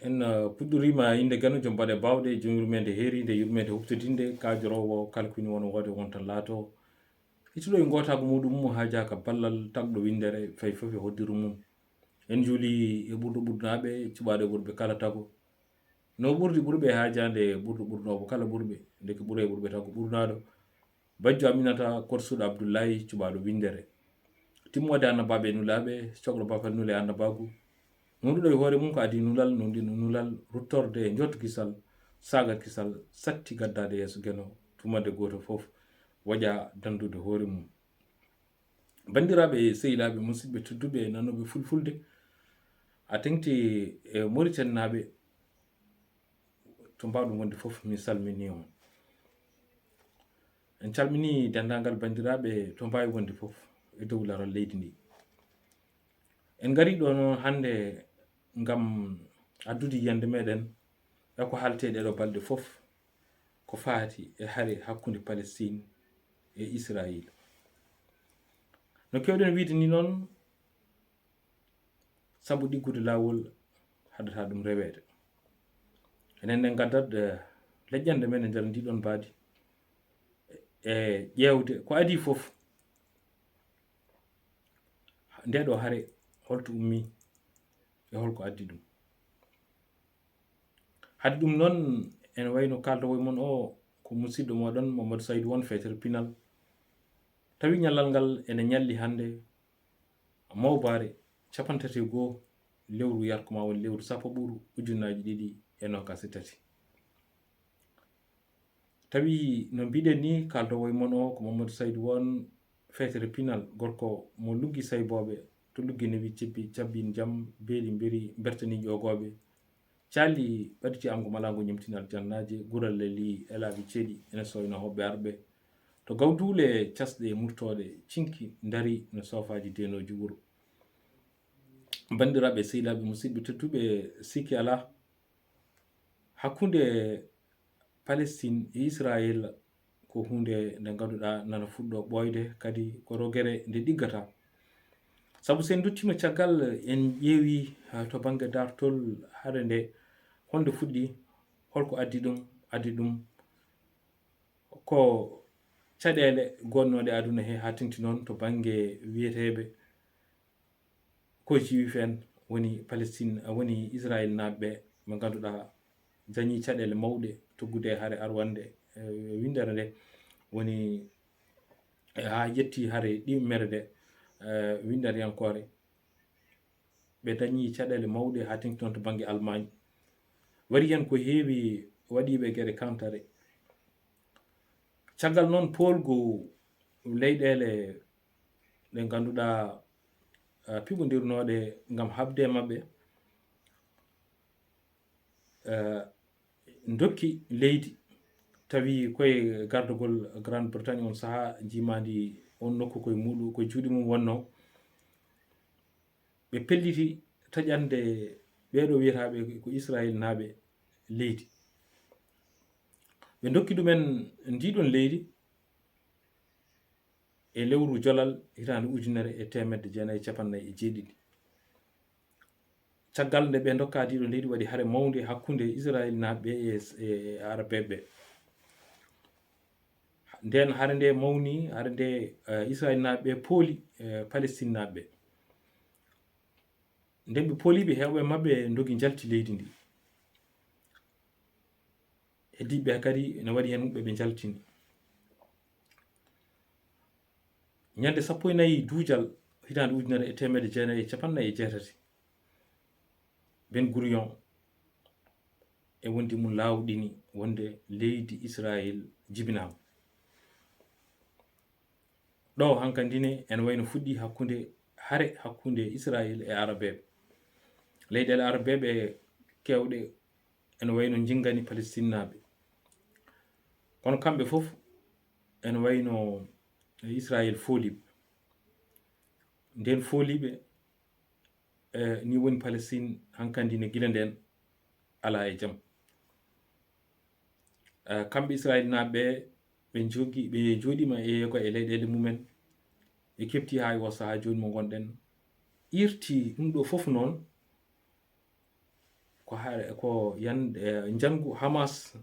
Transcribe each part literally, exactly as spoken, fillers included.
En uh, puɗɗoriima innde Geno, joom baɗe baawɗe, joom yurmeende heeriinde, yurmeende huɓtodinnde, kaajoroowo kala ko woni won woode won tan laato. Hituɗo e ngootaagu muɗum mo haajaaka ballal tagɗo winndere, fay fof e hoddiru mum. En njuuli e ɓurɗo ɓurɗunaaɓe, cuɓaaɗo e ɓurɓe kala tago. No ɓurdi ɓurɓe haajaande ɓurɗo ɓurɗunoowo kala ɓurɓe, ndeke ɓuro e ɓurɓe tago ɓurɗunaaɗo. Bajjo Aminata, korsuɗo Abdullahi, cuɓaaɗo winndere. Timmoode annabaaɓe e nulaaɓe, cokɗo baafal nule annabaagu. Nunɗuɗo e hoore mum ko adii nulal, nunɗino nulal, ruttorde e njotto kisal, saaga kisal, satti gaddaade yeeso Geno, tuma nde gooto fof waƴa danndude hoore mum. Banndiraaɓe e sehilaaɓe, musidɓe tedduɓe e nanooɓe fulfulde, a teŋti e Mauritanie naaɓe, to mbaawɗon wonde fof, mi salminii on. En calminii denndaangal banndiraaɓe to mbaawi wonde fof e dow laral leydi ndi. En ngarii ɗo noon hannde ngam addude yiyannde meɗen e ko haaltee ɗeeɗo balɗe fof ko faati e hare hakkunde Palestine e Israayel. No keewɗen wiyde ni noon, sabu ɗiggude laawol haɗata ɗum reweede. Enen ne ngaddat, eh, leƴƴannde men e nder ndiɗon mbaadi e ƴeewde ko adii fof. Nde ɗo hare holto ummi e holko addi ɗum? Hade ɗum noon, ene wayno kaaldowo e mon o ko musidɗo moɗon Mamadou Saydou Won, feetere pinal. Tawi ñallal ngal ene ñalli hannde mawbaare capanɗe tati e goo lewru yarko ma woni lewru sappo ɓuru ujunnaaji ɗiɗi e noogaas e tati. Tawi no mbiɗen ni, kaaldowo e mon o ko Mamadou Saydou Won, feetere pinal, gorko mo luggi saybooɓe, to luggi newi cebbi, cabbi jam, beeli mberi, bertani ƴoogooɓe. Caali ɓaditi am ko malaango ñemtinal jannaaje, gural leli e laabi ceeɗi, ene sooyno hoɓɓe arɓe. To gawduule casɗe murtooɗe, cinki ndari no soofaaji deenooji wuro. Banndiraaɓe, sehilaaɓe, musidɓe tedduɓe, sikki alaa, hakkunde Palestine e Israayel ko huunde nde ngannduɗaa nana fuɗɗo ɓooyde, kadi ko rogere nde ɗiggata. Sabu so en nduttiima caggal, en ƴeewi, ah, to bannge daartol hare nde, honde fuɗɗi, holko addi ɗum? Addi ɗum ko caɗeele gonnooɗe aduna he, haa teŋti noon to bannge wiyeteeɓe ko juif en, woni Palestine, woni Israayel naaɓe ɓe, ɓe ngannduɗaa dañii caɗeele mawɗe tuggude e hare arwannde, eh, winndere nde, woni, eh, haa yetti hare ɗimmere nde, eh, winndere yankoore. Ɓe dañii caɗeele mawɗe haa teŋti noon to bannge Allemagne. Waɗi heen ko heewi waɗiiɓe geɗe kantare. Caggal noon poolgu leyɗeele ɗe ngannduɗaa, eh, piɓondirnooɗe ngam haɓde e maɓɓe, eh, ndokki leydi, tawi koye gardagol Grande Bretagne on sahaa, njiimaandi on nokku koye muɗum, koye juuɗe mum wonnoo. Ɓe pelliti taƴande ɓeeɗo wiyetaaɓe ko Israayel naaɓe leydi. Ɓe ndokki ɗumen ndiɗon leydi e lewru jolal hitaande ujunere e teemedde jeenayi e cappanɗe nayi e jeeɗiɗi. Caggal nde ɓe ndokkaa ndiɗon leydi, waɗi hare mawnde hakkunde Israayel naaɓe e, e, e Arabeeɓe ɓe. Nden hare nde mawni, hare nde, eh, Israayel naaɓe ɓe pooli, eh, Palestine naaɓe ɓe. Nden ɓe pooliiɓe, heewɓe maɓɓe ndogi njalti leydi ndi. Heddiiɓe kadi ene waɗi heen woɓɓe ɓe njaltini. Ñande sappo e nayi duujal hitaande ujunere e teemedde jeenayi e cappanɗe nayi e jeetati, Ben Gurion e wondi mum laawɗini wonde leydi Israayel jibinaama. Ɗo hankandi ne ene wayno fuɗɗi hakkunde hare hakkunde Israayel e Arabeeɓe. Leyɗeele Arabeeɓe keewɗe ene wayno njingani Palestinnaaɓe. Kono kamɓe fof ene wayno Israayel fooliiɓe. Nden fooliiɓe, eh, ni woni Palestine hankandi ne gila nden alaa e jam. Eh, kamɓe Israayel naaɓe ɓe jogi, ɓe jooɗiima e yeego e leyɗeele mumen, ɓe keɓti haa e oo sahaa jooni mo ngonɗen. Irti ɗum ɗo fof noon, ko Ko hare, ko yan, eh, njanngu Hamas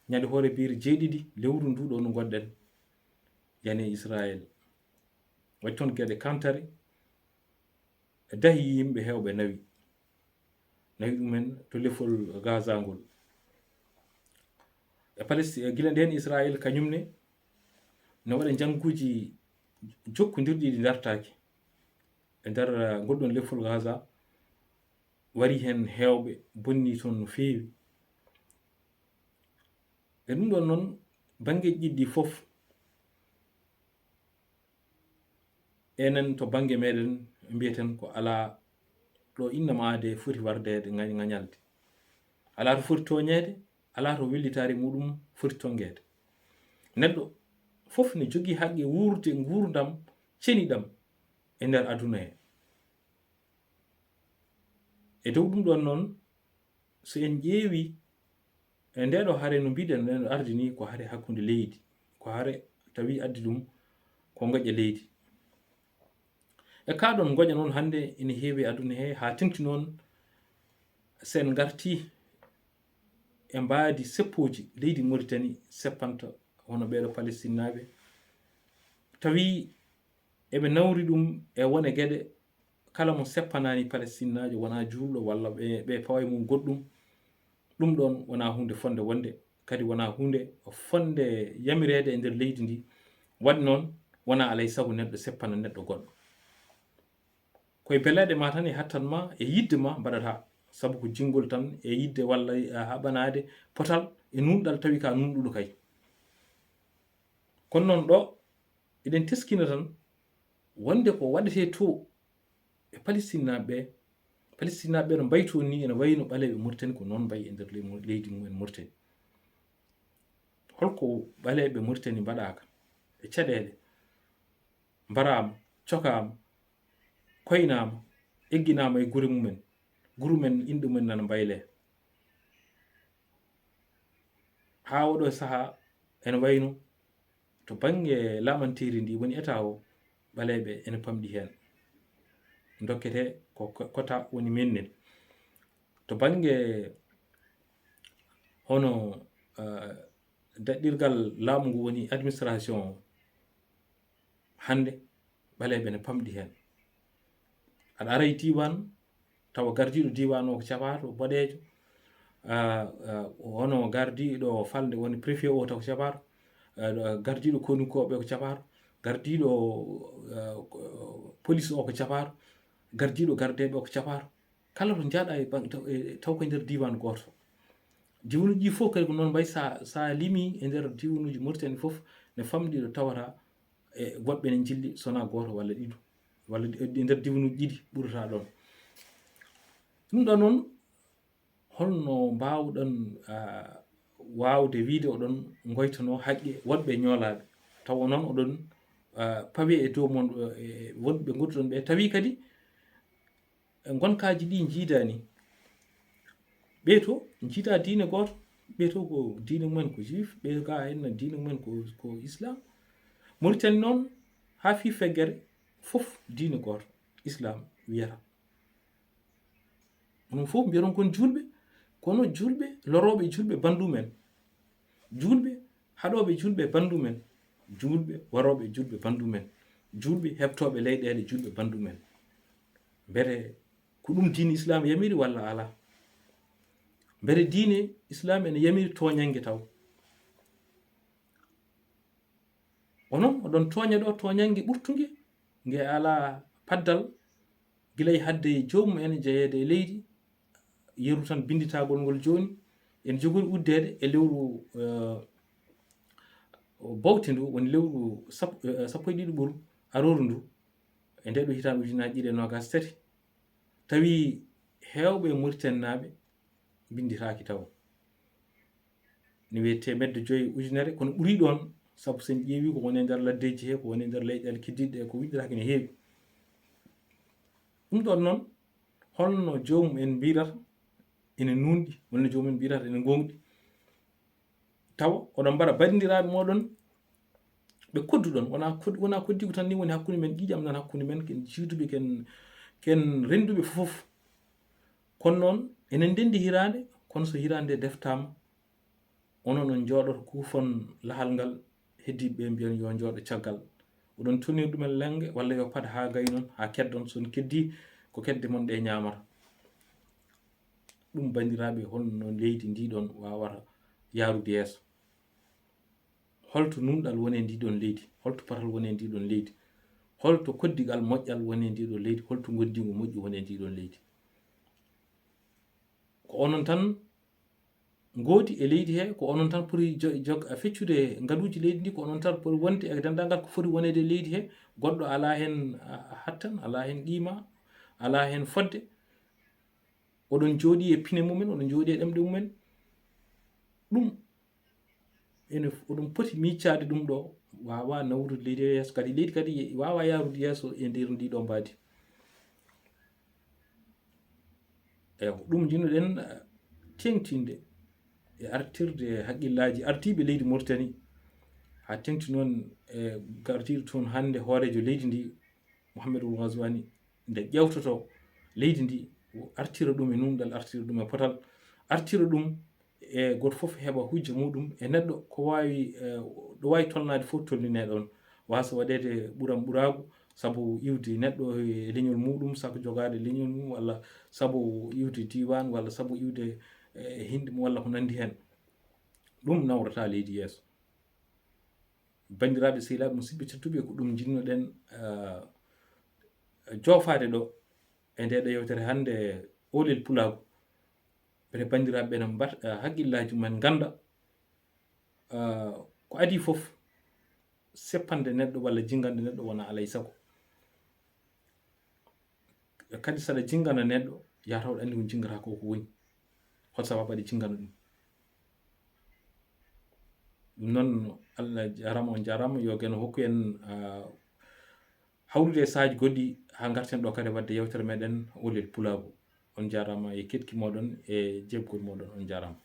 ñande hoore biire jeeɗiɗi lewru ndu ɗo no ngonɗen, yani Israel. Waɗi toon geɗe kantare, dahi yimɓe heewɓe nawi. Nawi ɗumen to lefol Gaza ngol. E Palesti-, e gila ndeen Israel kañum ne no waɗa njannguuji jokkondirɗi ɗi dartaaki. E nder, eh, ngol ɗon lefol Gaza, wari heen heewɓe bonni toon no feewi. E ɗum ɗon noon, bannge ɗiɗi fof, enen to bannge meɗen mbiyeten ko alaa ɗo innama aade foti wardeede ŋañ-, ŋañalde. Alaa to foti tooñeede, alaa to wellitaare muɗum foti tonngeede. Neɗɗo fof ne jogii haqqe wuurde nguurndam ceniɗam e nder aduna he. E dow ɗum ɗon noon, so en ƴeewi e ndee ɗo hare no mbiɗen, nde no ardi ni ko hare hakkunde leydi, ko hare tawi addi ɗum ko ngoƴa leydi. E kaa ɗon ngoƴa noon hannde ene heewi e aduna he, haa teŋti noon so en ngarti e mbaadi seppooji leydi Mauritanie seppanta hono ɓeeɗo Palestinnaaɓe, tawi eɓe nawri ɗum e wone geɗe, kala mo seppanaani Palestinnaajo wonaa juulɗo walla ɓe, ɓe pawa e mum goɗɗum, ɗum ɗoon wonaa huunde fotnde wonde, kadi wonaa huunde fotnde yamireede e nder leydi ndi. Waɗi noon, wonaa alay sago neɗɗo seppana neɗɗo goɗɗo. Ko e beleeɗe ma tan, e hattan ma, e yiɗde ma mbaɗata, sabu ko jinngol tan, e yiɗde walla, eh, haɓanaade potal e nuunɗal tawi ka nuunɗuɗo kay. Kono noon ɗo, eɗen teskina tan wonde ko waɗetee to e Palestinnaaɓe ɓe, Palestinnaaɓe ɓe no mbaytoo ni, ene wayi no ɓaleeɓe Mauritanie ko noon mbayi e nder ley-, leydi mum en Mauritanie. Holko ɓaleeɓe Mauritanie mbaɗaaka e caɗeele, mbaraama, cokaama, koynaama, egginaama e gure mumen, gure mumen, inɗe mumen nana mbaylee. Haa oɗo sahaa ene wayno to bannge laamanteeri ndi woni État o, ɓaleeɓe ene pamɗi heen. Dokkete ko ko-, kota woni mennen. To bannge hono, eh, daɗɗirgal laamu ngu woni administration o, hannde ɓaleeɓe ne pamɗi heen. Aɗa ara e diiwaan, tawa gardiiɗo diiwaan o ko capaato boɗeejo, ah, ah, hono gardiiɗo falnde woni préfet o taw ko capaato, ah, gardiiɗo konunkooɓe ko capaato, gardiiɗo, ah, ko-, police o ko capaato, gardiiɗo gardeeɓe o ko capaato. Kala to njaaɗa e bang-, taw, e, taw ko e nder diiwaan gooto. Diiwanuuji ɗi fof kadi ko noon mbayi, sa, sa limi e nder diiwanuuji Mauritanie fof ne famɗi ɗo tawata e woɓɓe ne njilli sona gooto walla ɗiɗo, walla ɗi, e nder diiwanuuji ɗiɗi ɓurata ɗoon. Ɗum ɗo noon, holno mbaawɗon, ah, waawde wiide oɗon ngoytanoo haqqe woɗɓe ñoolaaɓe, tawa noon oɗon, ah, pawi e dow mon, eh, e wonɓe ngondunɗon ɓe, tawi kadi e ngonkaaji ɗi njiidaani. Ɓee to njiidaa diine gooto, ɓee to ko diine mumen ko juif, ɓee ga henna diine mumen ko, ko islam. Mauritanie noon, haa fii feggere, fof diine gooto, islam wiyata. Onon fof mbiyaton kon juulɓe, kono juulɓe lorooɓe juulɓe banndum en. Juulɓe haɗooɓe juulɓe banndum en. Juulɓe warooɓe juulɓe banndum en. Juulɓe heɓtooɓe leyɗeele juulɓe banndum en. Mbete ko ɗum diine islam yamiri walla alaa? Mbete diine islam ene yamiri tooñannge taw? Onon, oɗon tooña ɗo tooñannge ɓurtunge, nge alaa paddal, gila e hadde joomum en jeyeede e leydi, yeru tan binnditagol ngol jooni. En jogori uddeede e lewru, eh, bowte ndu, woni lewru sap-, eh, sappo e ɗiɗi ɓuru arooru ndu, e nde ɗo hitaande ujunaaji ɗiɗi e noogaas tati. Tawi heewɓe e Mauritanie naaɓe binnditaaki taw. Ne wiyee teemedde joyi ujunere, kono ɓurii ɗoon, sabu so en ƴeewii ko woni e nder laddeeji he, ko woni e nder leyɗeele keddiiɗe ɗe, ko winnditaaki ne heewi. Ɗum ɗoon noon, holno joomum en mbirata ene nuunɗi, holno joomum en mbirata ene ngoongɗi? Tawa oɗon mbaɗa banndiraaɓe mooɗon ɓe kodduɗon, wonaa kod-, wonaa koddiigu tan ni woni hakkunde men, ƴiiƴam nan hakkunde men, ken jiiduɓe, ken, ken rennduɓe fof. Kono noon, Enen ndenndi hiraande, kono so hiraande nde deftaama, onon on njooɗoto kuufon lahal ngal, heddiiɓe ɓe mbiyon yo njooɗo caggal. Oɗon tonir ɗumen lannge walla yo paɗ haa gaynon, haa keddon, so on keddii ko kedde mon ɗe ñaamata. Ɗum, banndiraaɓe, holno leydi ndi ɗon waawata yaarude yeeso? Holto nunɗal woni e ndi ɗon leydi? Holto potal woni e ndi ɗon leydi? Holto koddigal moƴƴal woni e ndi ɗon leydi? Holto ngondiingu moƴƴu woni e ndi ɗon leydi? Ko onon tan ngoodi e leydi he, ko onon tan poti jo-, jog-, feccude ngaluuji leydi ndi, ko onon tan poti wonde e denndaangal ko foti woneede e leydi he. Goɗɗo alaa heen, a, hattan, alaa heen qiima, alaa heen fodde. Oɗon njooɗii e pine mumen, oɗon njooɗii e ɗemɗe mumen. Ɗum ene, oɗon poti miijaade ɗum ɗo, waawaa nawrude leydi he yeeso kadi. Leydi kadi ye-, waawaa yaarude yeeso e nder ndi ɗo mbaadi. Eey, ko ɗum njiɗno-ɗen, eh, teeŋtinde e artirde haqqillaaji ardiiɓe leydi Mauritanie, haa teeŋti noon e gardiiɗo toon hannde hooreejo leydi ndi, Mouhamadou Ghazouani, nde ƴeewtotoo leydi ndi, o artira ɗum e nunɗal, artira ɗum e potal, artira ɗum e gooto fof heɓa hujja muɗum e neɗɗo ko waawi, eh, ɗo waawi tolnaade fof tolninee ɗoon. Waasa waɗeede ɓuran ɓuraagu sabu iwde neɗɗo e leñol muɗum, sabu jogaade leñol mum, walla sabu iwde diiwaan, walla sabu iwde, eh, hinɗi mum, walla ko nanndi heen. Ɗum nawrata leydi yeeso. Banndiraaɓe sehilaaɓe musidɓe tedduɓe, ko ɗum njiɗno-ɗen, eh, joofaade ɗo e nde ɗo yewtere hannde Oolel Pulaagu. Mbele banndiraaɓe ɓe no mbat-, eh, haqqillaaji mumen ngannda, eh, ko adii fof, seppande neɗɗo walla jinngande neɗɗo wona alaa e sago. Kadi saɗa jinngana neɗɗo, yataw aɗa anndi ko jinngata ko, ko woni. Hol sababu aɗa jinngana ɗum? Ɗum noon, Allah jaaraama, on jaaraama. Yo Geno hokku en, ah, hawrude e sahaaji goɗɗi haa ngarten ɗo kadi waɗde yewtere meɗen Oolel Pulaagu. On jaaraama e keɗki mooɗon e jeebgol mooɗon. On jaaraama.